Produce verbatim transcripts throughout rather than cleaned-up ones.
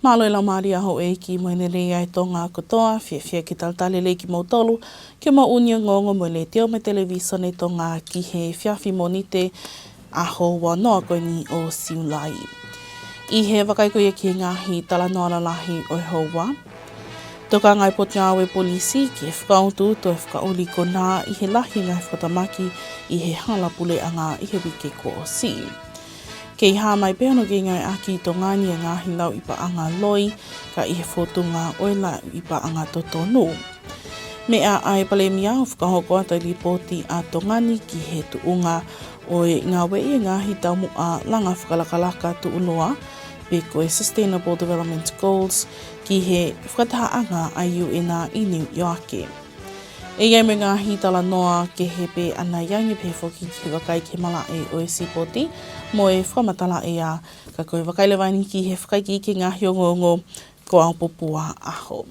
Mālō e laumālie ʻa houʻeiki mo e lelei ʻa e Tonga kotoa, fiefia ke talitali lelei kimoutolu ki he moʻoni ʻo e ongoongo mei he Letiō mo e Televisone Tonga ki he efiafi Mōnite ʻaho ua noa ko eni ʻo Siulai. ʻI he vakai ko ia ki he ngaahi talanoa lalahi ʻo e houa. Tokanga ʻa e Potungāue Polisi ki he fakautuutu ʻo e fakaʻuli konā ʻi he lahi e ngaahi fakatamaki ʻi he hala puleʻanga ʻi he uike kuo ʻosi. Kei hā mai pē hono kei ngāueʻaki ʻi Tonga ni e ngaahi lauʻi paʻanga loi, ka ʻi he fōtunga ʻo e lauʻi paʻanga totonu. Meʻa ʻa e Palēmia ʻo fakahoko atu e lipooti ʻa Tonga ni ki he tuʻunga ʻo e ngāueʻi e ngaahi taumuʻa langa fakalakalaka tuʻuloa, pe ko e Sustainable Development Goals, ki he fakatahaʻanga ʻa e U N ʻi Niu ʻIoake. ʻE ʻi ai mo e ngaahi talanoa kehe pē ʻanai ange pehē foki ki he vakai ki he malaʻe ʻo e sipoti mo e fakamatala ʻea, ka ko e vakai leva eni ki he fakaikiiki e ngaahi ongoongo ko ʻAupopua ʻAho.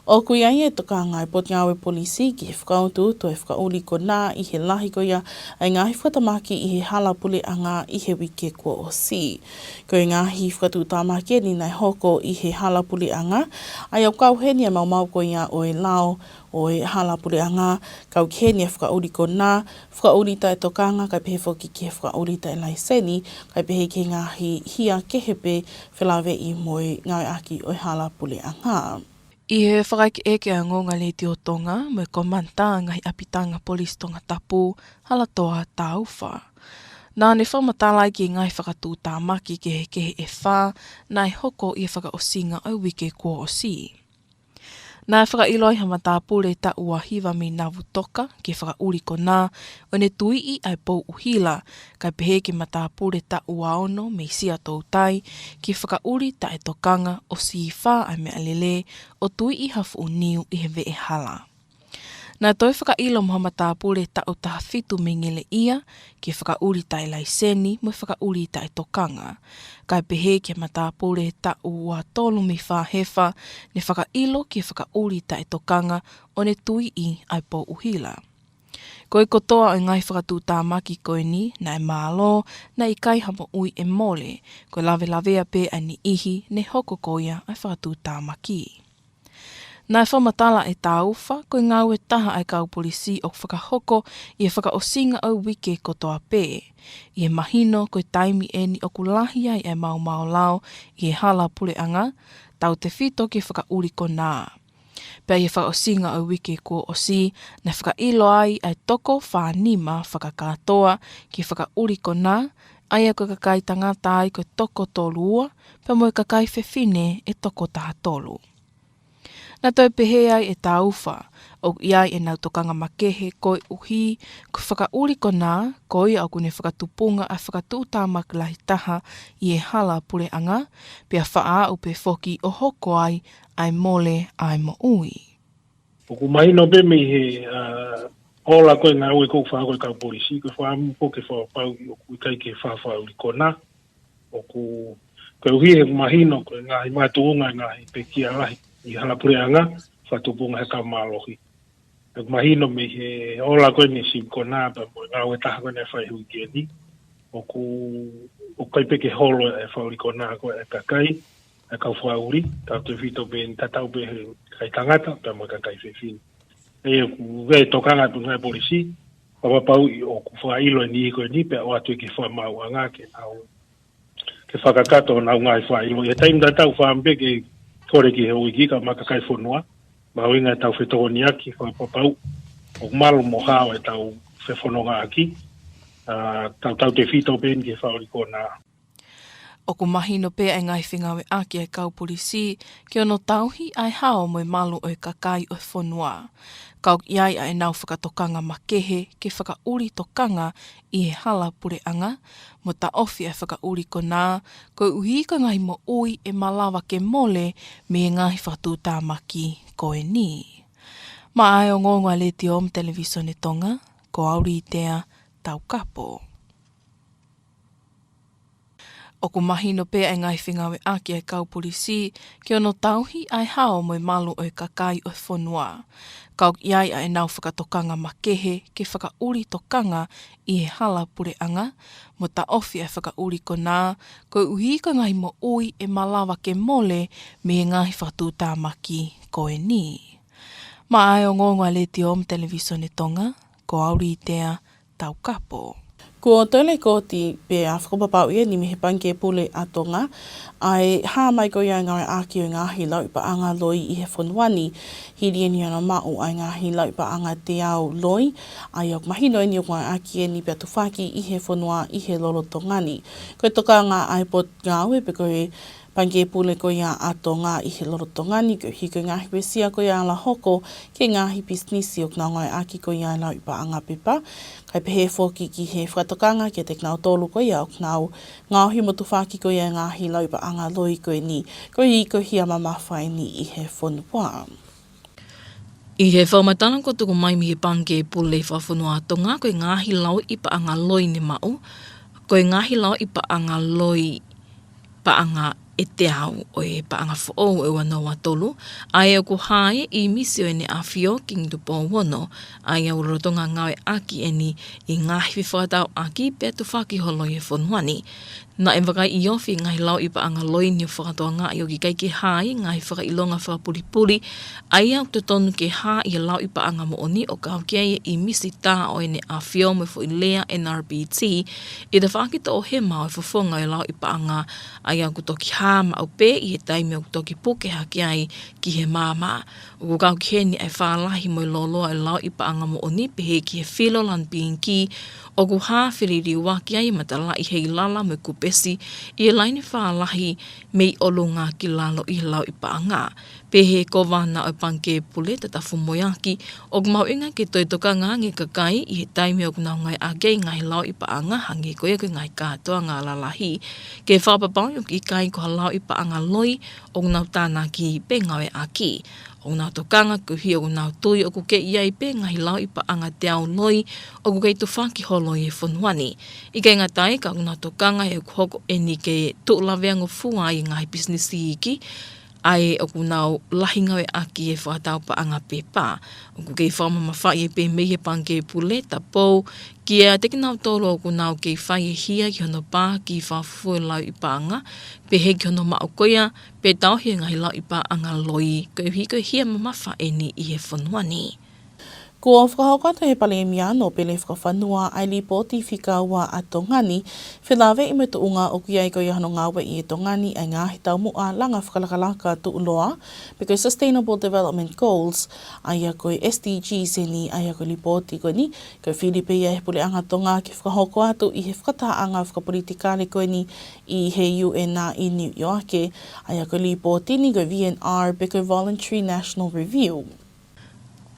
ʻOku ʻi ai e tokanga ʻa e Potungāue Polisi ki he fakautuutu ʻo e fakaʻuli konā ʻi he lahi ko ia ʻa e ngaahi fakatamaki ʻi he hala puleʻanga ʻi he uike kuo ʻosi. Ko e ngaahi fakatuʻutāmaki eni naʻe hoko ʻi he hala puleʻanga, ʻa ia ʻoku kau heni e maumau ko ia ʻo e lao ʻo e hala puleʻanga, kau ki heni e fakaʻuli konā, fakaʻuli taʻetokanga, kae pehē foki ki he fakaʻuli taʻelaiseni, kae pehē ki he ngaahi hia kehe pē felāveʻi mo e ngāueʻaki ʻo e hala puleʻanga. ʻI he fakaʻekeʻeke ʻa e ongoongo ʻa e Letiō Tonga mo e Komanitā ʻa e ngaahi ʻapitanga Polisi Tongatapu, Halatoa Taufa, naʻá ne fakamatala ai ki he ngaahi fakatuʻutāmaki kehekehe ʻe fā naʻe hoko ʻi he fakaʻosinga ʻo e uike kuo ʻosi. Naʻe fakaʻilo ai ha matāpule taʻu ua hiva mei Navutoka ki he fakaʻuli konā ʻo ne tuiʻi ʻa e pou ʻuhila, kae pehē ki he matāpule taʻu ua ono mei Siaʻatoutai ki he fakaʻuli taʻetokanga ʻo sīfā ʻa e meʻalele ʻo tuiʻi ha fuʻu niu ʻi he veʻehala. Naʻe toe fakaʻilo mo ha matāpule taʻu taha fitu mei Ngeleʻia ki he fakaʻuli taʻelaiseni mo e fakaʻuli taʻetokanga. Kae pehē ki he matāpule taʻu ua tolu mei Fāhefa, ne fakaʻilo ki he fakaʻuli taʻetokanga ʻo ne tuiʻi ʻa e pou ʻuhila. Ko e kotoa ʻo e ngaahi fakatuʻutāmaki ko eni naʻe mālō, naʻe ʻikai ha moʻui ʻe mole, ko e lavelavea pē ʻa e niʻihi ne hoko ko ia ʻa e fakatuʻutāmaki. Naʻe fakamatala ʻe Taufa, ko e ngāue taha ʻa e kau polisi ʻoku fakahoko ʻi he fakaʻosinga ʻo e uike kotoa pē. ʻI he mahino ko e taimi eni ʻoku lahi ai ʻa e maumau lao ʻi he hala puleʻanga, tautefito ki he fakaʻuli konā. Pea ʻi he fakaʻosinga ʻo e uike kuo ʻosi, naʻe fakaʻilo ai ʻa e toko fā nima fakakātoa ki he fakaʻuli konā, ʻa ia ko e kakai tangata ai ko e toko tolu ua, pea mo e kakai fefine ʻe toko taha tolu. Naʻe toe pehē ai ʻe Taufa, ʻoku ʻi ai ʻenau tokanga makehe koeʻuhi ko e fakaʻuli konā, ko ia ʻoku ne fakatupunga ʻa e fakatuʻutāmaki lahi taha ʻi he hala puleʻanga, pea faʻa aʻu pē foki ʻo hoko ai ʻa e mole ʻa e moʻui. ʻOku mahino pē mei he, ʻa, ola ko ē ngāue ʻoku fakahoko ʻe he kau polisi, ko e fakaʻamu ko ē ke fakapapauʻi ʻoku ʻikai ke fakaʻuli konā, ʻoku, koeʻuhi he ʻoku mahino ko e ngaahi makatuʻunga e ngaahi pekia lahi ʻi he hala puleʻanga, fakatupunga he kau mālohi. ʻOku mahino mei he ola ko eni e sivi konā pea mo e ngāue taha ko eni naʻe fai he uike ni, ʻoku, ʻoku ʻikai pē ke holo e fakaʻuli konā ko ē ʻa e kakai, ʻa e kau fakaʻuli, tautefito pē eni tatau pē he kakai tangata pea mo e kakai fefine. ʻE ʻoku ʻi ai e tokanga ʻa e ngaahi polisi, fakapapauʻi ʻoku fakaʻilo e niʻihi ko eni pea ʻoatu ki he fakamaauʻanga ke nau, ke fakakakato honau ngaahi fakaʻilo. ʻI he taimi tatau fakaʻamu pē ke kole ki he houʻeiki kae ʻumaʻā e kakai e fonua, mahuʻinga ʻetau fetokoniʻaki, fakapapauʻi ʻoku malu mo hao ʻetau fefonongaʻaki, ʻa, tau, tautefito pē eni ki he fakaʻuli konā. ʻOku mahino pē ʻa e ngaahi fengāueʻaki ʻa e kau polisi ki hono tauhi ʻa e hao mo e malu ʻo e kakai ʻo e fonua. Ka ʻoku ʻi ai ʻa ʻenau fakatokanga makehe ke fakaʻuli tokanga ʻi he hala puleʻanga, mo taʻofi ʻa e fakaʻuli konā, koeʻuhi ko e ngaahi moʻui ʻe malava ke mole mei he ngaahi fakatuʻutāmaki ko eni. Maʻa e ongoongo ʻa e Letiō mo e Televisone Tonga, ko au Litea Taukapo. ʻOku mahino pē ʻa e ngaahi fengāueʻaki ʻa e kau polisi ki hono tauhi ʻa e hao mo e malu ʻo e kakai ʻo e fonua. Ka ʻoku ʻi ai ʻa ʻenau fakatokanga makehe ke fakaʻuli tokanga ʻi he hala puleʻanga, mo taʻofi ʻa e fakaʻuli konā, koeʻuhi ko e ngaahi moʻui ʻe malava ke mole mei he ngaahi fakatuʻutāmaki ko eni. Maʻa e ongoongo ʻa e Letiō mo e Televīsone Tonga, ko Auritea Taukapo. Kuo toe lekooti pea fakapapauʻi eni mei he Pangikē Pule ʻa Tonga ʻa e hā mai ko ia e ngāueʻaki ʻo e ngaahi lauʻi paʻanga loi ʻi he fonua ni, hili eni hono maʻu ʻa e ngaahi lauʻi paʻanga teau loi, ʻa ia ʻoku mahino eni ʻoku ngāueʻaki eni pea tufaki ʻi he fonua ʻi he lolotonga ni. Ko e tokanga ʻa e Potungāue pe ko e Pangikē Pule ko ia ʻa Tonga ʻi he lolotonga ni, koeʻuhi ko e ngaahi uesia ko ia ʻa e ala hoko ki he ngaahi pisinisi ʻoku nau ngāueʻaki ko ia e lauʻi paʻanga pepa. Kae pehē foki ki he fakatokanga kiate kinautolu ko ia ʻoku nau ngaohi mo tufaki ko ia e ngaahi lauʻi paʻanga loi ko eni, koeʻuhi ko e hia mamafa eni ʻi he fonua. ʻI he fakamatala kuo tuku mai mei he Pangikē Pule Fakafonua ʻa Tonga, ko e ngaahi lauʻi paʻanga loi ne maʻu, ko e ngaahi lauʻi paʻanga loi paʻanga ʻe teau ʻo e paʻanga foʻou ʻe ua noa ua tolu, ʻa ia ʻoku hā ia ʻi he ʻīmisi ʻo ʻEne ʻAfio Kingi Tupou Ono, ʻa ia ʻoku lolotonga ngāueʻaki eni ʻi he ngaahi fefakatauʻaki pea tufaki holo ʻi he fonua ni. Naʻe vakaiʻi ofi e ngaahi lauʻi paʻanga loi ni ʻo fakatokangaʻi ʻoku ʻikai ke hā ʻi he ngaahi fakaʻilonga fakapulipuli, ʻa ia ʻoku totonu ke hā ʻi he lauʻi paʻanga moʻoni ʻo kau ki ai e ʻīmisi tā ʻo ʻEne ʻAfio mo e foʻi lea N R B T, ʻi he tafaʻaki toʻohema ʻo e fofonga ʻo e lauʻi paʻanga, ʻa ia ʻoku toki hā maʻu pē ʻi he taimi ʻoku toki puke hake ai ki he maama. ʻOku kau ki heni ʻa e fālahi mo e lōloa ʻo e lauʻi paʻanga moʻoni, pehē ki he filo lanu pīngikī, ʻoku hā feliliuaki ai e matalaʻi heilala mo e kupesi ʻi he laine fālahi mei ʻolunga ki lalo ʻi he lauʻi paʻanga. Pehē ʻe he Kōvana ʻo e Pangikē Pule, Tatafu Moeaki, ʻoku mahuʻinga ke toe tokanga ange e kakai ʻi he taimi ʻoku nau ngāueʻaki ai e ngaahi lauʻi paʻanga, hangē ko ia ko e ngaahi kātoanga lalahi, ke fakapapauʻi ʻoku ʻikai ko ha lauʻi paʻanga loi ʻoku nau tānaki pe ngāueʻaki. ʻOku nau tokanga koeʻuhi ʻoku nau tui ʻoku kei ʻi ai pē e ngaahi lauʻi paʻanga teau loi ʻoku kei tufaki holo ʻi he fonua ni. ʻIkai ngata ai, ka ʻoku nau tokanga he ʻoku hoko eni ke tuʻu laveangofua ai e ngaahi pisinisi iiki, ʻa ia ʻoku nau lahi ngāueʻaki e fakatau paʻanga pepa. ʻOku kei fakamamafaʻi pē mei he Pangikē Pule, tapou kiate kinautolu ʻoku nau kei fai e hia ki hono pā ki he fakafufū e lauʻi paʻanga, pehē ki hono maʻu ko ia pe tauhi e ngaahi lauʻi paʻanga loi, koeʻuhi ko e hia mamafa eni ʻi he fonua ni. Kuo fakahoko atu ʻe he Palēmia Nōpele Fakafonua ʻa e lipooti fika ua ʻa Tonga ni, felāveʻi mo e tuʻunga ʻoku ʻi ai ko ia hono ngāueʻi ʻe Tonga ni ʻa e ngaahi taumuʻa langa fakalakalaka tuʻuloa, pe ko e Sustainable Development Goals, ʻa ia ko e S D Gs eni, ʻa ia ko e lipooti ko eni, ko e fili pē ia ʻe he Puleʻanga Tonga ke fakahoko atu ʻi he fakatahaʻanga fakapolitikale ko eni ʻi he U N ʻi Niu ʻIoake, ʻa ia ko e lipooti ni ko e V N R pe ko e Voluntary National Review.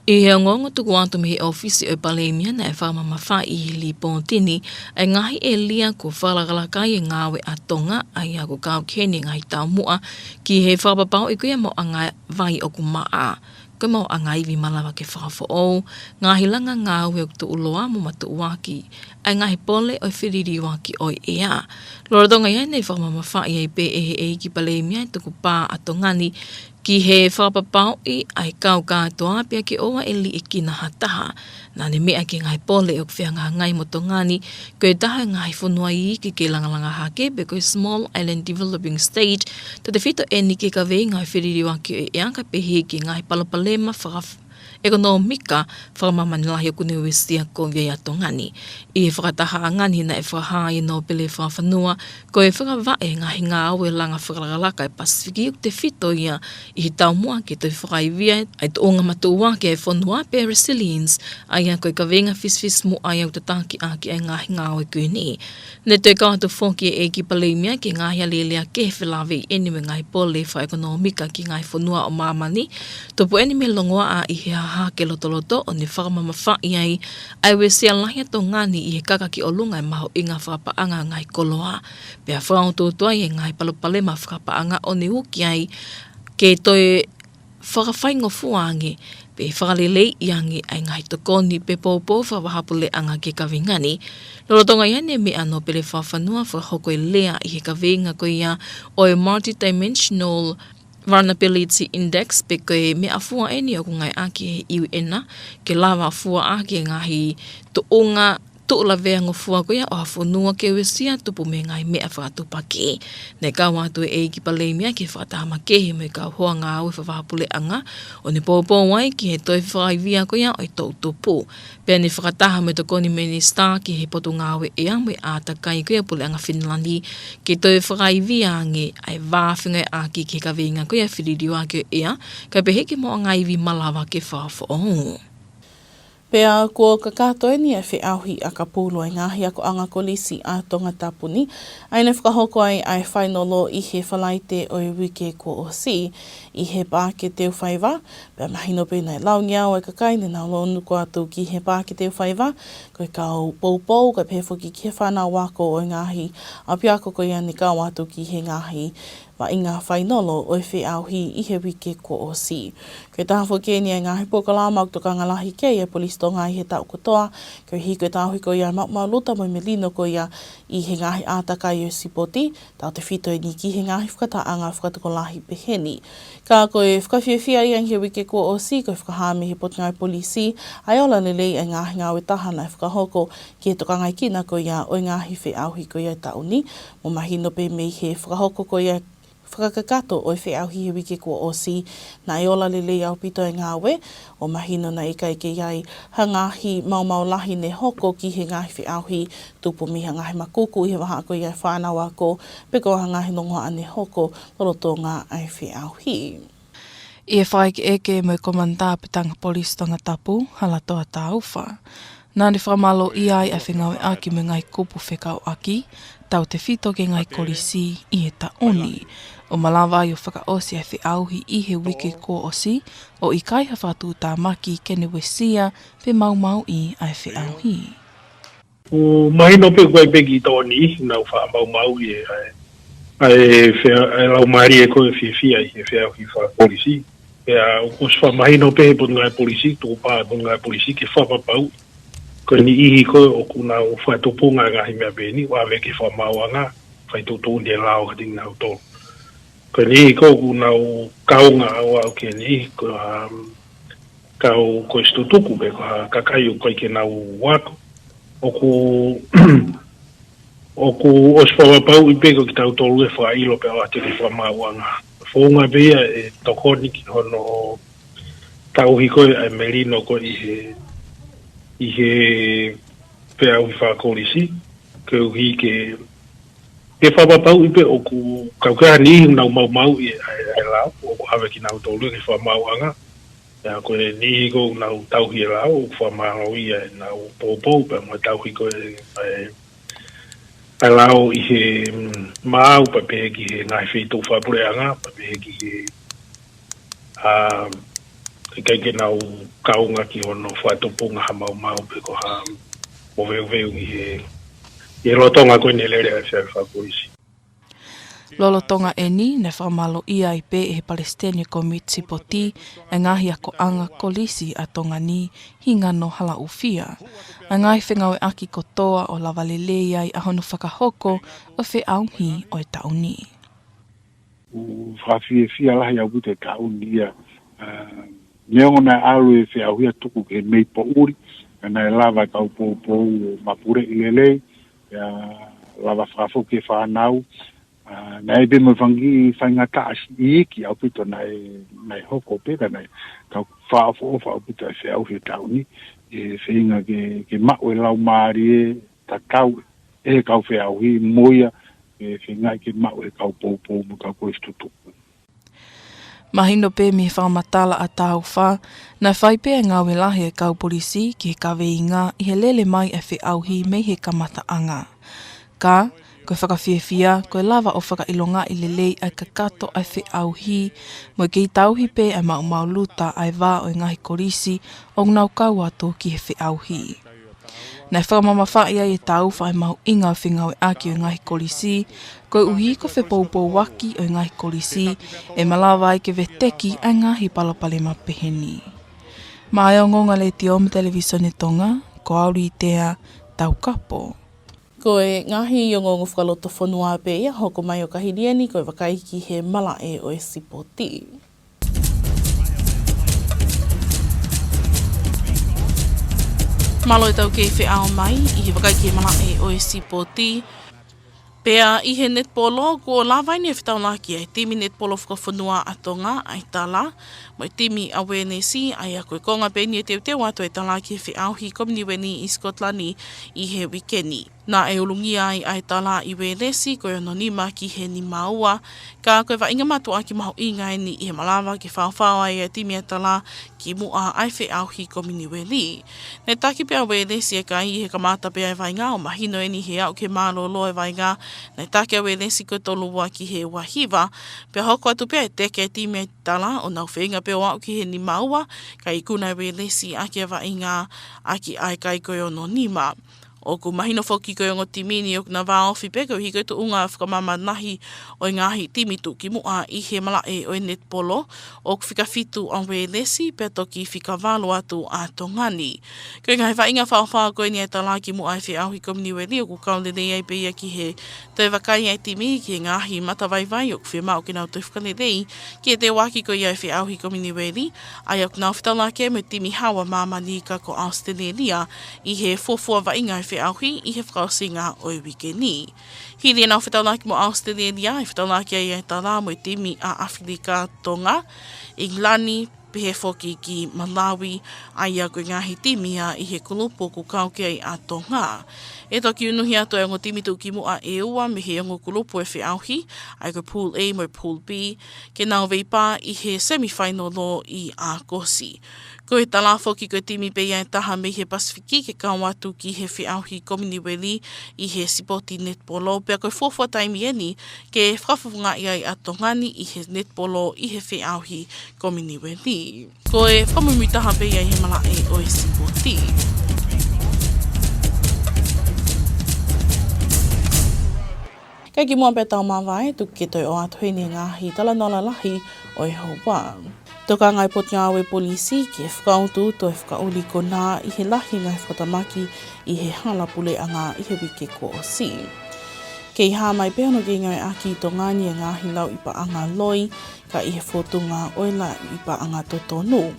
ʻI he ongoongo tuku atu mei he ʻŌfisi ʻo e Palēmia, naʻe fakamamafaʻi ʻi he lipooti ni ʻa e ngaahi ʻēlia kuo fakalakalaka ai e ngāue ʻa Tonga, ʻa ia ʻoku kau ki heni e ngaahi taumuʻa ki he fakapapauʻi ko ia e maʻuʻanga vai ʻoku maʻa, ko e maʻuʻanga ivi malava ke fakafoʻou, ngaahi langa ngāue ʻoku tuʻuloa mo matuʻuaki ʻa e ngaahi pole ʻo e feliliuaki ʻo e ʻea. Lolotonga ia, naʻe fakamamafaʻi ai pē ʻe he ʻEiki Palēmia e tukupā ʻa Tonga ni ki he fakapapauʻi ʻa e kau kātoa pea ke ʻoua ʻe liʻekina ha taha. Naʻa ne meʻa ki he ngaahi pole ʻoku fehangahangai mo Tonga ni, ko e taha e ngaahi fonua iiki ke langalanga hake, pe ko e Small Island Developing State, tautefito eni ki he kaveinga ʻo e feliliuaki ʻo e ʻea, kae pehē ki he ngaahi palopalema faka- ʻekonōmika fakamāmani lahi ʻoku ne uesia kovi ai ʻa Tonga ni. ʻI he fakatahaʻanga ni, naʻe fakahā ʻe he Nōpele Fakafonua ko e fakavaʻe e ngaahi ngāue langa fakalakalaka ʻa e Pasifiki, ʻoku tefito ia ʻi he taumuʻa ke toe fakaivia ʻa e tuʻunga matuʻuaki ʻa e fonua pe resilience, ʻa ia ko e kaveinga fisifisimuʻa ia ʻoku tataki ʻaki ʻa e ngaahi ngāue ko eni. Naʻe toe kau atu foki e ʻEiki Palēmia ki he ngaahi alēlea kehe felāveʻi eni mo e ngaahi pole fakaʻekonōmika ki he ngaahi fonua ʻo māmani, tupu eni mei he longoaʻa ʻi he hahake lotoloto, ʻo ne fakamamafaʻi ai ʻa e uesia lahi ʻa Tonga ni ʻi he kaka ki ʻolunga e mahuʻinga fakapaʻanga ʻo e ngaahi koloa, pea fakautuutu ai e ngaahi palopalema fakapaʻanga ʻo ne uki ai ke toe fakafaingofua ange pe fakaleleiʻi ange ʻa e ngaahi tokoni pe poupou fakavahaʻapuleʻanga ki he kaveinga ni. Lolotonga ia ne meʻa Nōpele Fakafanua fakahoko e lea ʻi he kaveinga ko ia ʻo e Multidimensional Vulnerability Index, pe ko e meʻafua ʻeni ʻoku ngāueʻaki ʻe he U N ke lava fua ʻaki e ngaahi tuʻunga tuʻu lavea ngofua ko ia ʻo ha fonua ke uesia tupu mei he ngaahi meʻa fakatuʻupakē. Ne kau atu e ʻEiki Palēmia ki he fakataha makehe mo e kau hoa ngāue fakavahaʻapuleʻanga, ʻo ne poupou ai ki he toe fakaivia ko ia ʻo e toʻutupu. Pea ne fakataha mo e Tokoni Minisitā ki he Potungāue ʻEa mo e ʻĀtakai ko ia Puleʻanga Finilani, ke toe fakaivia ange ʻa e vā fengāueʻaki ki he kaveinga ko ia feliliuaki ʻo e ʻea, kae pehē ki he maʻuʻanga ivi malava ke fakafoʻou. Pea kuo kakato ʻeni ʻa e feʻauhi ʻakapulu ʻa e ngaahi akoʻanga kolisi ʻa Tongatapu ni, ʻa ia ne fakahoko ai ʻa e fainolo ʻi he Falaite ʻo e uike kuo ʻosi ʻi he Paʻake Teufaiva. Pea mahino pē naʻe laungeau ʻa e kakai ne nau lōnuku atu ki he Paʻake Teufaiva, ko e kau poupou, kae pehē foki ki he fānau ako ʻo e ngaahi ʻapiako ko ia ne kau atu ki he ngaahi vaʻinga fainolo ʻo e feʻauhi ʻi he uike kuo ʻosi. Ko e taha foki ʻeni ʻa e ngaahi polokalama ʻoku tokanga lahi ki ai ʻa e Polisi Tonga ʻi he taʻu kotoa, koeʻuhi ko e tauhi ko ia ʻa e maʻumaʻuluta mo e melino ko ia ʻi he ngaahi ʻātakai ʻo e sipoti, tautefito ʻeni ki he ngaahi fakatahaʻanga fakatokolahi pehē ni. Ka ko e fakafiefia ia ʻi he uike kuo ʻosi, ko e fakahā mei he Potungāue Polisi ʻa e ola lelei ʻa e ngaahi ngāue taha naʻe fakahoko ki he tokangaekina ko ia ʻo e ngaahi feʻauhi ko ia ʻo e taʻu ni, mo mahino pē mei he fakahoko ko ia fakakakato ʻo e feʻauhi he uike kuo ʻosi, naʻe ola lelei ʻaupito e ngāue, ʻo mahino naʻe ʻikai ke ʻi ai ha ngaahi maumau lahi ne hoko ki he ngaahi feʻauhi, tupu mei ha ngaahi makuku ʻi he vahaʻa ko ia ʻo e fānau ako, pe ko ha ngaahi longoaʻa ne hoko lolotonga ʻa e feʻauhi. ʻI he fakaʻekeʻeke mo e Komanitā Petangi Polisi Tongatapu, Halatoa Taufa, naʻa ne fakamālōʻia ai ʻa e fengāueʻaki mo e ngaahi kupu fekauʻaki, tautefito ki he ngaahi kolisi ʻi he taʻu ni, ʻo malava ai ʻo fakaʻosi ʻa e feʻauhi ʻi he uike kuo ʻosi, ʻo ʻikai ha fakatuʻutāmaki ke ne uesia pe maumauʻi ʻa e feʻauhi. ʻOku mahino pē ʻoku ʻi ai pē kiʻi tokoni ʻi he nau fakamaumauʻi ʻa e, ʻa e fea-, ʻa e laumālie ko e fiefia ʻi he feʻauhi fakapolisi. Pea ʻoku ʻosi fakamahino pē ʻe he Potungāue Polisi, tukupā ʻe he Potungāue Polisi ke fakapapauʻi ko e niʻihi ko ē ʻoku nau fakatupunga ngaahi meʻa pehē ni, ʻoku ʻave ki he fakamaauʻanga, fai tuʻutuʻuni e lao kiate kinautolu. Ko e niʻihi ko ē ʻoku nau kaunga ʻauʻau ki he niʻihi ko, um, kau ko e situtuku pe ko ha kakai ʻoku ʻikai ke nau ako. ʻOku, ʻoku ʻosi fakapapauʻi pē ko kitautolu ʻe fakaʻilo pea ʻoatu ki he fakamaauʻanga. Founga pē ia ʻe tokoni ki hono tauhi ko ē ʻa e melino ko ē ʻi he, ʻi he feʻauhi fakapolisi, koeʻuhi ke, ke fakapapauʻi pē ʻoku kau ki ha niʻihi ʻoku nau maumauʻi ʻa e, ʻa e lao, ʻoku ʻave kinautolu ki he fakamaauʻanga. Pea ko e niʻihi ko ē ʻoku nau tauhi e lao, ʻoku fakamālōʻia ʻenau poupou pea mo e tauhi ko ē ʻa e, ʻa e lao ʻi he, mm, maau pea pehē ki he ngaahi feituʻu fakapuleʻanga, pea pehē ki he, ʻa, ʻikai ke nau kaunga ki hono fakatupunga ha maumau pe ko ha moveuveu ʻi he, ʻi he lolotonga ko ē ne lele ai e feʻauhi fakapolisi. Lolotonga ʻeni, naʻe fakamālōʻia ai pē ʻe he Palesiteni ʻo e Kōmiti Sipoti ʻa e ngaahi akoʻanga kolisi ʻa Tonga ni, Hingano Halaʻufia, ʻa e ngaahi fengāueʻaki kotoa ʻo lava lelei ai ʻa hono fakahoko ʻo e feʻauhi ʻo e taʻu ni. ʻOku fakafiefia lahi ʻaupito e taʻu ni ia, ʻa, neongo naʻe ʻalu e feʻauhi ia ʻo tuku ki he mei poʻuli, ka naʻe lava e kau poupou ʻo mapuleʻi lelei, ʻa, lava fakafoki e fānau, ʻa, naʻe ʻi ai pē mo e fanga kiʻi faingataʻa siʻi iiki ʻaupito naʻe, naʻe hoko pē ka naʻe kau fakaʻofoʻofa ʻaupito e feʻauhi e taʻu ni, ʻe feinga ke, ke maʻu e laumālie tatau ʻe he kau feʻauhi mo ia, ʻe feinga ke maʻu ʻe he kau poupou mo e kau kolisi tutupu. Mahino pē mei he fakamatala ʻa Taufa, naʻe fai pē e ngāue lahi e kau polisi ki he kaveinga ʻi he lele mai e feʻauhi mei he kamataʻanga. Ka, ko e fakafiefia, ko e lava ʻo fakaʻilongaʻi lelei ʻa e kakato ʻa e feʻauhi, mo e kei tauhi pē ʻa e maʻumaʻuluta ʻa e vā ʻo e ngaahi kolisi ʻoku nau kau atu ki he feʻauhi. Naʻe fakamamafaʻi ai ʻe Taufa e mahuʻinga ʻo e fengāueʻaki ʻo e ngaahi kolisi, koeʻuhi ko e fepoupouaki ʻo e ngaahi kolisi, ʻe malava ai ke veteki ʻa e ngaahi palopalema pehē ni. Maʻá e ongoongo Letiō mo e Televīsone Tonga, ko au Litea Taukapo. Ko e ngaahi ongoongo fakalotofonua pē ia ʻoku hoko mai ʻo ka hili eni, ko e vakai ki he malaʻe ʻo e sipoti. Mālō e tau kei feʻao mai ʻi he vakai ki he malaʻe ʻo e sipoti. Pea ʻi he netipolo, kuo lava eni e fetaulaki ʻa e timi netipolo fakafonua ʻa Tonga, ʻa e Tala, mo e timi ʻa Uēlesi, ʻa ia ko e konga pē eni e teuteu atu e Tala ki he feʻauhi Kominiueli ʻi Sikotilani ʻi he uike ni. Naʻe ulungia ai ʻa e Tala ʻi Uēlesi ko e ono nima ki he nima ua, ka ko e vaʻinga mātuʻaki mahuʻinga eni ʻi he malava ke faofao ai e timi ʻa e Tala ki muʻa ʻa e feʻauhi Kominiueli. Naʻe taki pē ʻa Uēlesi ʻe kai ʻi he kamata pē ʻa e vaʻinga ʻo mahino eni he aʻu ki he mālōlō e vaʻinga, naʻe taki ʻa Uēlesi ko e tolu ua ki he ua hiva, pea hoko atu pē e teke e timi ʻa e Tala ʻo nau feinga pē ʻo aʻu ki he nima ua, ka ikuna ʻe Uēlesi ʻaki e vaʻinga ʻaki ʻa e kai ko e ono nima. ʻOku mahino foki ko e ongo timi ni ʻoku na vāofi pē koeʻuhi ko e tuʻunga fakamāmani lahi ʻo e ngaahi timi tuʻukimuʻa ʻi he malaʻe ʻo e netipolo, ʻoku fika fitu ʻa Uēlesi pea toki fika valu atu ʻa Tonga ni. Ko e ngaahi vaʻinga faofao ko eni ʻa e Tala ki muʻa e feʻauhi Kominiueli ʻoku kau lelei ai pē ia ki he toe vakai ʻa e timi ki he ngaahi matavaivai ʻoku fiemaʻu ke nau toe fakalelei ki he teuaki ko ia e feʻauhi Kominiueli, ʻa ia ʻoku nau fetaulaki ai mo e timi hau ʻa māmani ka ko ʻAositelēlia ʻi he fuofua vaʻinga e feʻauhi ʻi he fakaʻosinga ʻo e uike ni. Hili ʻenau fetaulaki mo ʻAositelēlia, ʻe fetaulaki ai ʻa e Tala mo e timi ʻa ʻAfilika Tonga, ʻIngilani, pehē foki ki Malawi, ʻa ia ko e ngaahi timi ia ʻi he kulupu ʻoku kau ki ai ʻa Tonga. ʻE toki unuhi atu e ongo timi tuʻukimuʻa ʻe ua mei he ongo kulupu e feʻauhi, ʻa ia ko e Pool A mo e Pool B, ke nau veipā ʻi he semifainolo ʻi ʻAokosi. Ko e Tala foki ko e timi pē ia ʻe taha mei he Pasifiki ke kau atu ki he feʻauhi Kominiueli ʻi he sipoti netipolo, pea ko e fuofua taimi eni ke fakafofongaʻi ai ʻa Tonga ni ʻi he netipolo ʻi he feʻauhi Kominiueli. Ko e fakamuimuitaha pē ia ʻi he malaʻe ʻo e sipoti. Kae kimuʻa pea tau māvae, tuku ke toe ʻoatu heni e ngaahi talanoa lalahi ʻo e houa. Tokanga e Potungāue Polisi ki he fakautuutu e fakaʻuli konā ʻi he lahi e ngaahi fakatamaki ʻi he hala puleʻanga ʻi he uike kuo ʻosi. Kei hā mai pē hono kei ngāueʻaki ʻi Tonga ni e ngaahi lauʻi paʻanga loi, ka ʻi he fōtunga ʻo e lauʻi paʻanga totonu.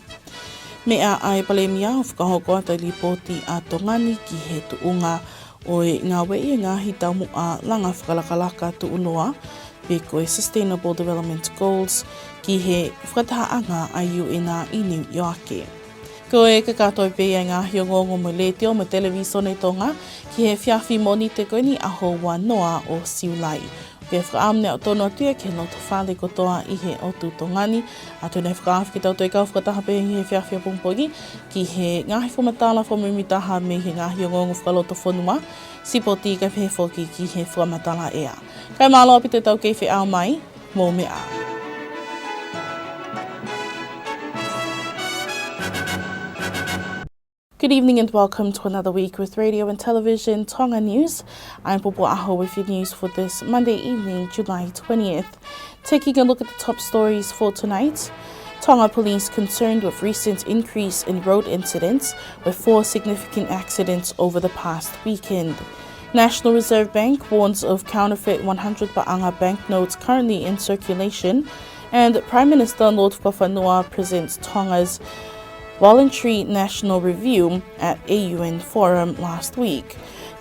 Meʻa ʻa e Palēmia ʻo fakahoko atu e lipooti ʻa Tonga ni ki he tuʻunga ʻo e ngāueʻi e ngaahi taumuʻa langa fakalakalaka tuʻuloa, pe ko e Sustainable Development Goals, ki he fakatahaʻanga ʻa e U N ʻi Niu ʻIoake. Ko e kakato pē ia e ngaahi ongoongo mei he Letiō mo e Televīsone Tonga ki he efiafi Mōnite ko eni ʻaho ua noa ʻo Siulai. Pea fakaʻamu ne aʻu tonu atu ia ki he loto fale kotoa ʻi he ʻotu Tonga ni. ʻA ia ʻoku ne fakaafeʻi kitautolu kau fakataha pē ʻi he efiafi ʻapongipongi ki he ngaahi fakamatala fakamuimuitaha mei he ngaahi ongoongo fakalotofonua, sipoti kae pehē foki ki he fakamatala ʻea. Kae mālō ʻaupito e tau kei feʻao mai, mou meʻa ā. Good evening and welcome to another week with Radio and Television Tonga News. I'm Popo Aho with your news for this Monday evening, July twentieth. Taking a look at the top stories for tonight. Tonga police concerned with recent increase in road incidents, with four significant accidents over the past weekend. National Reserve Bank warns of counterfeit one hundred paʻanga banknotes currently in circulation. And Prime Minister Lord Fakafanua presents Tonga's Voluntary National Review at A U N Forum last week.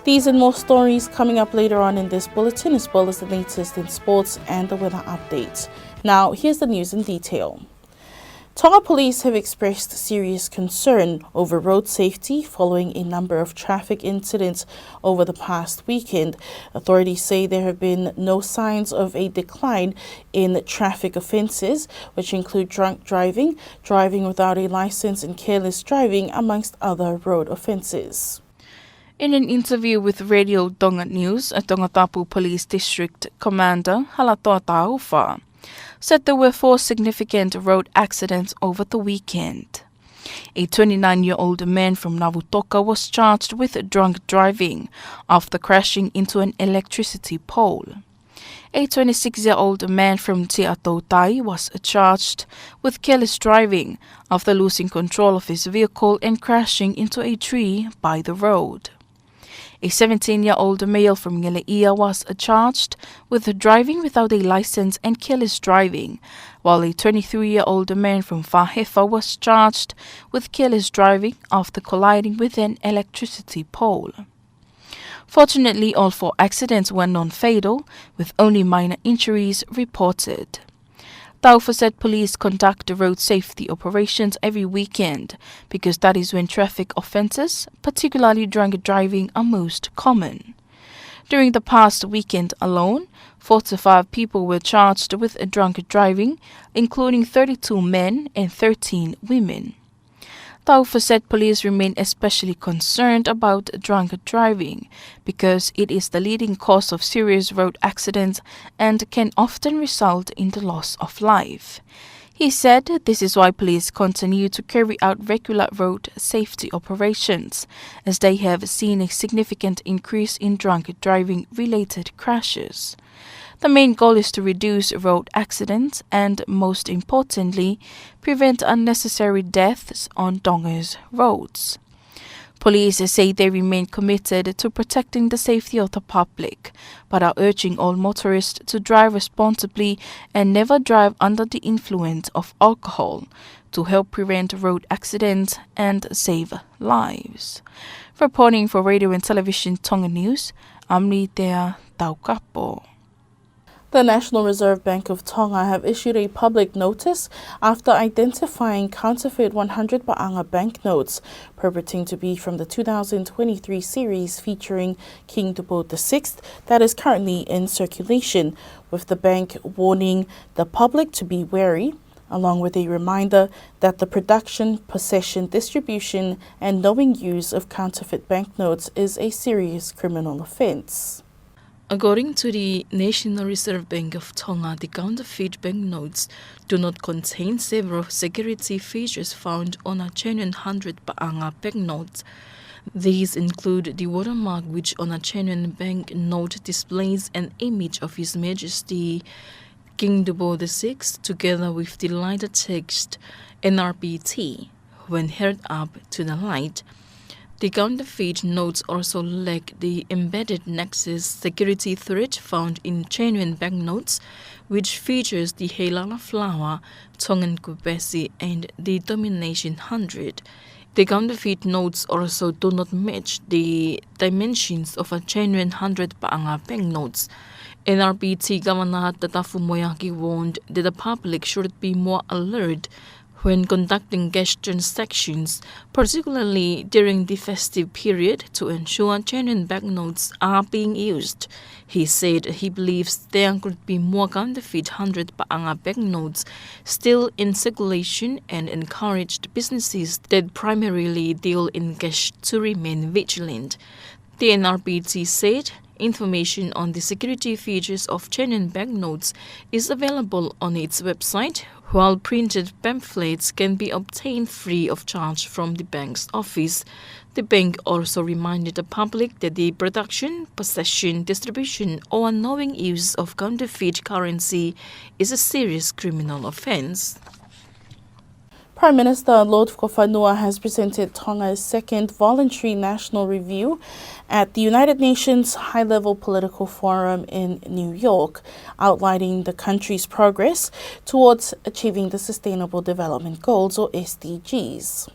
These and more stories coming up later on in this bulletin, as well as the latest in sports and the weather update. Now, here's the news in detail. Tonga police have expressed serious concern over road safety following a number of traffic incidents over the past weekend. Authorities say there have been no signs of a decline in traffic offences, which include drunk driving, driving without a licence and careless driving, amongst other road offences. In an interview with Radio Tonga News, a Tongatapu Police District Commander Halatoa Taufa said there were four significant road accidents over the weekend. A twenty-nine-year-old man from Navutoka was charged with drunk driving after crashing into an electricity pole. A twenty-six-year-old man from Te Atoutai was charged with careless driving after losing control of his vehicle and crashing into a tree by the road. A seventeen-year-old male from Ngeleia was charged with driving without a license and careless driving, while a twenty-three-year-old man from Fahefa was charged with careless driving after colliding with an electricity pole. Fortunately, all four accidents were non-fatal, with only minor injuries reported. Taufasett police conduct road safety operations every weekend because that is when traffic offences, particularly drunk driving, are most common. During the past weekend alone, forty-five people were charged with drunk driving, including thirty-two men and thirteen women. Taufasett police remain especially concerned about drunk driving because it is the leading cause of serious road accidents and can often result in the loss of life. He said this is why police continue to carry out regular road safety operations, as they have seen a significant increase in drunk driving related crashes. The main goal is to reduce road accidents and, most importantly, prevent unnecessary deaths on Tonga's roads. Police say they remain committed to protecting the safety of the public, but are urging all motorists to drive responsibly and never drive under the influence of alcohol to help prevent road accidents and save lives. Reporting for Radio and Television Tonga News, I'm Nitea Taukapo. The National Reserve Bank of Tonga have issued a public notice after identifying counterfeit one hundred paʻanga banknotes purporting to be from the two thousand twenty-three series featuring King Tupou the sixth that is currently in circulation, with the bank warning the public to be wary, along with a reminder that the production, possession, distribution, and knowing use of counterfeit banknotes is a serious criminal offence. According to the National Reserve Bank of Tonga, the counterfeit banknotes do not contain several security features found on a genuine hundred paʻanga banknote. These include the watermark, which on a genuine banknote displays an image of His Majesty King Tupou the sixth, together with the lighter text N R B T when held up to the light. The counterfeit notes also lack the embedded nexus security threat found in genuine banknotes, which features the Heilala flower, Tongan kubesi, and the Domination hundred. The counterfeit notes also do not match the dimensions of a genuine hundred paʻanga banknotes. N R B T Governor Tatafu Moeaki warned that the public should be more alert when conducting cash transactions, particularly during the festive period, to ensure genuine banknotes are being used. He said he believes there could be more counterfeit hundred paʻanga banknotes still in circulation and encouraged businesses that primarily deal in cash to remain vigilant. The N R B T said information on the security features of genuine banknotes is available on its website, while printed pamphlets can be obtained free of charge from the bank's office. The bank also reminded the public that the production, possession, distribution, or knowing use of counterfeit currency is a serious criminal offence. Prime Minister Lord Fakafanua has presented Tonga's second voluntary national review at the United Nations High-Level Political Forum in New York, outlining the country's progress towards achieving the Sustainable Development Goals, or S D Gs.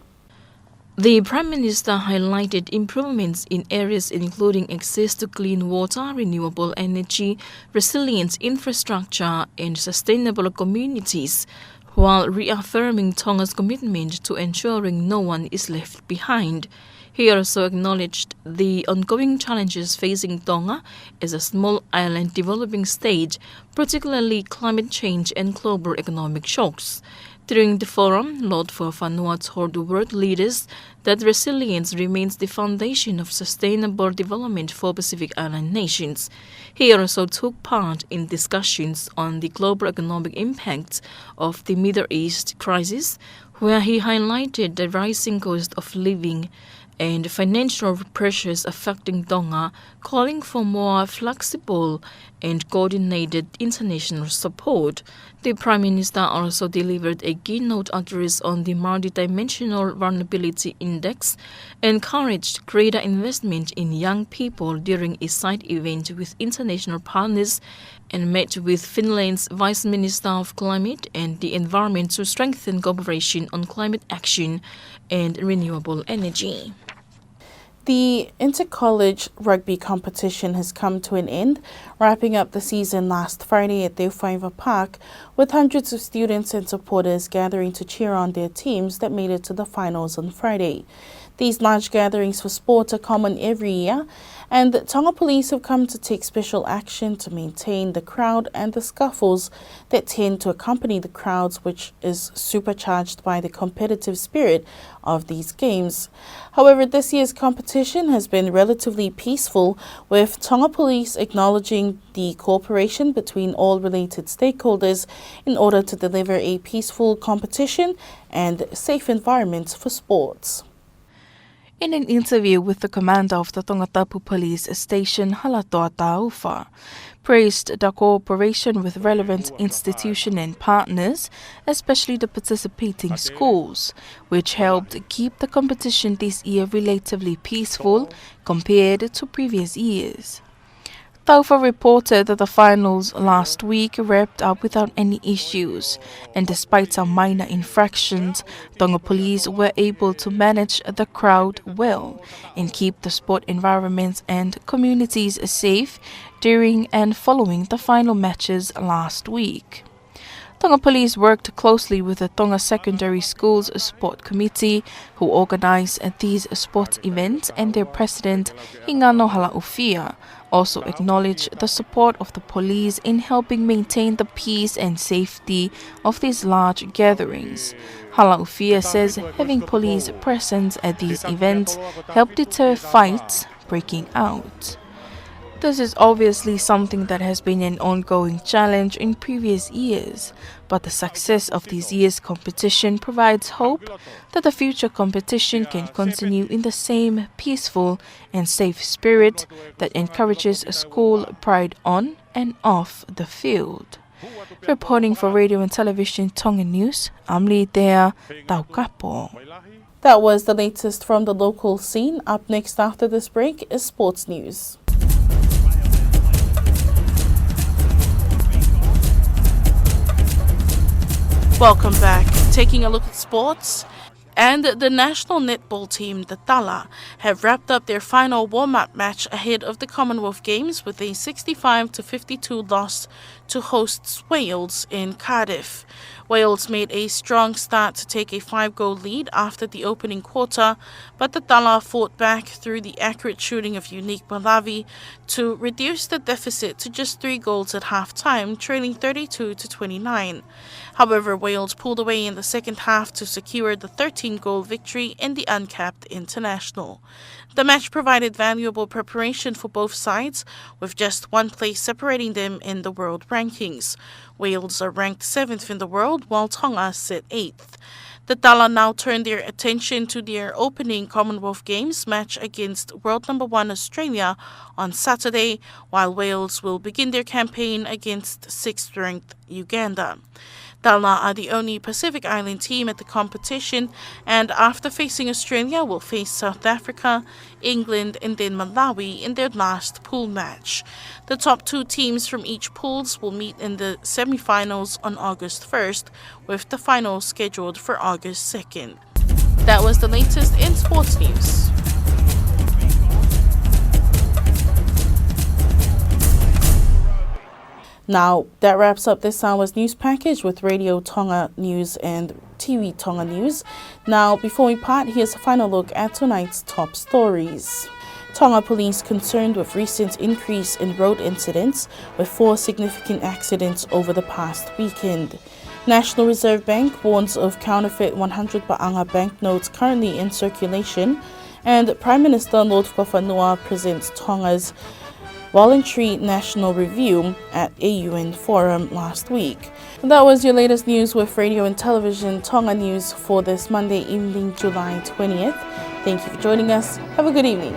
The Prime Minister highlighted improvements in areas including access to clean water, renewable energy, resilient infrastructure, and sustainable communities, while reaffirming Tonga's commitment to ensuring no one is left behind. He also acknowledged the ongoing challenges facing Tonga as a small island developing state, particularly climate change and global economic shocks. During the forum, Lord Fakafanua told world leaders that resilience remains the foundation of sustainable development for Pacific Island nations. He also took part in discussions on the global economic impacts of the Middle East crisis, where he highlighted the rising cost of living and financial pressures affecting Tonga, calling for more flexible and coordinated international support. The Prime Minister also delivered a keynote address on the Multidimensional Vulnerability Index, encouraged greater investment in young people during a side event with international partners, and met with Finland's Vice Minister of Climate and the Environment to strengthen cooperation on climate action and renewable energy. The inter-college rugby competition has come to an end, wrapping up the season last Friday at Te Whaiva Park, with hundreds of students and supporters gathering to cheer on their teams that made it to the finals on Friday. These large gatherings for sport are common every year, and Tonga Police have come to take special action to maintain the crowd and the scuffles that tend to accompany the crowds, which is supercharged by the competitive spirit of these games. However, this year's competition has been relatively peaceful, with Tonga Police acknowledging the cooperation between all related stakeholders in order to deliver a peaceful competition and safe environment for sports. In an interview with the commander of the Tongatapu Police Station, Halatoa Taufa praised the cooperation with relevant institution and partners, especially the participating schools, which helped keep the competition this year relatively peaceful compared to previous years. Taufa reported that the finals last week wrapped up without any issues, and despite some minor infractions, Tonga Police were able to manage the crowd well and keep the sport environments and communities safe during and following the final matches last week. Tonga Police worked closely with the Tonga Secondary Schools Sport Committee, who organize these sports events, and their president, Hingano Halaʻofia, also acknowledged the support of the police in helping maintain the peace and safety of these large gatherings. Halaʻofia says having police presence at these events helped deter fights breaking out. This is obviously something that has been an ongoing challenge in previous years, but the success of this year's competition provides hope that the future competition can continue in the same peaceful and safe spirit that encourages school pride on and off the field. Reporting for Radio and Television Tonga News, I'm Litea Taukapo. That was the latest from the local scene. Up next after this break is sports news. Welcome back. Taking a look at sports. And the national netball team, the Tala, have wrapped up their final warm-up match ahead of the Commonwealth Games with a sixty-five to fifty-two loss to hosts Wales in Cardiff. Wales made a strong start to take a five-goal lead after the opening quarter, but the Tala fought back through the accurate shooting of Unique Malawi to reduce the deficit to just three goals at halftime, trailing thirty-two to twenty-nine. However, Wales pulled away in the second half to secure the thirteen-goal victory in the uncapped international. The match provided valuable preparation for both sides, with just one place separating them in the world rankings. Wales are ranked seventh in the world, while Tonga sit eighth. The Tala now turn their attention to their opening Commonwealth Games match against world number one Australia on Saturday, while Wales will begin their campaign against sixth-ranked Uganda. Tala are the only Pacific Island team at the competition, and after facing Australia, will face South Africa, England, and then Malawi in their last pool match. The top two teams from each pools will meet in the semifinals on August first, with the final scheduled for August second. That was the latest in sports news. Now, that wraps up this hour's news package with Radio Tonga News and T V Tonga News. Now, before we part, here's a final look at tonight's top stories. Tonga police concerned with recent increase in road incidents, with four significant accidents over the past weekend. National Reserve Bank warns of counterfeit one hundred paʻanga banknotes currently in circulation, and Prime Minister Lord Fakafanua presents Tonga's voluntary national review at a U N forum last week. That was your latest news with Radio and Television Tonga News for this Monday evening, July twentieth. Thank you for joining us. Have a good evening.